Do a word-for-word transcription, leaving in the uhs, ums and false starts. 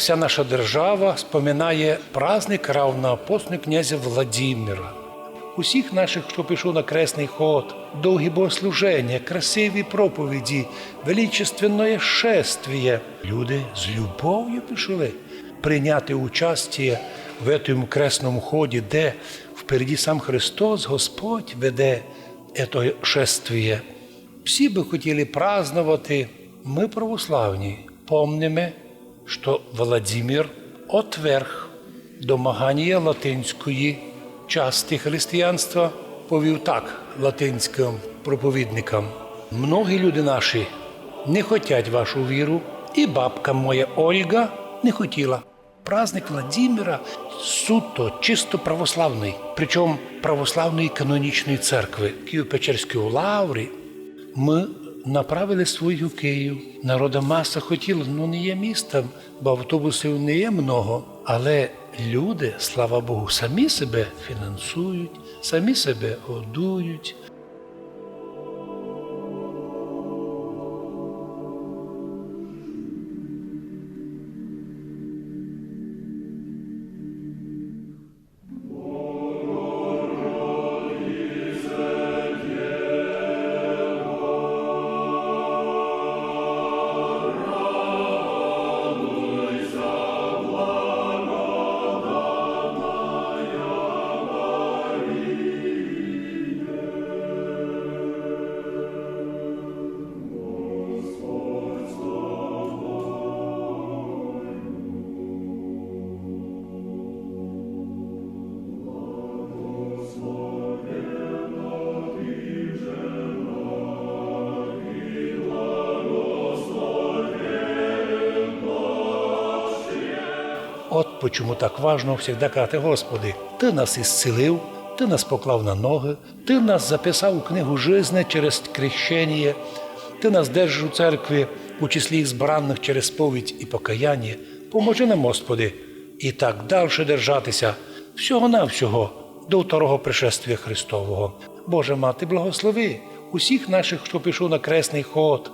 Вся наша держава споминає праздник равноапостольного князя Владимира. Усіх наших, хто пішов на кресний ход, довгі богослуження, красиві проповіді, величественне шествіє. Люди з любов'ю пішли прийняти участіє в этом кресном ході, де впереді сам Христос, Господь, веде ето шествіє. Всі бы хотіли праздновати. Мы, православні, помниме, што Владимир отверг домаганіє латинської части християнства, повів так латинськым проповідникам: «Многі люди наші не хотять вашу віру, і бабка моя Ольга не хотіла». Праздник Владимира суто, чисто православный, причому православної канонічної церкви. Києво-Печерської лаври мы направили своїх у Київ. Народа маса хотіла, но не є міста, бо автобусів не є много. Але люди, слава Богу, самі себе фінансують, самі себе годують. От почому так важно всегда казати: «Господи, Ты нас исцілив, Ты нас поклав на ноги, Ты нас записав у книгу жизни через крещеніє, Ты нас держиш у церкві, у числі избраных через сповідь і покаяння. Поможи нам, Господи, і так дальше держатися всього-навсього до второго пришествія Христового». Божа Мати, благослови усіх наших, хто пішов на кресний ход,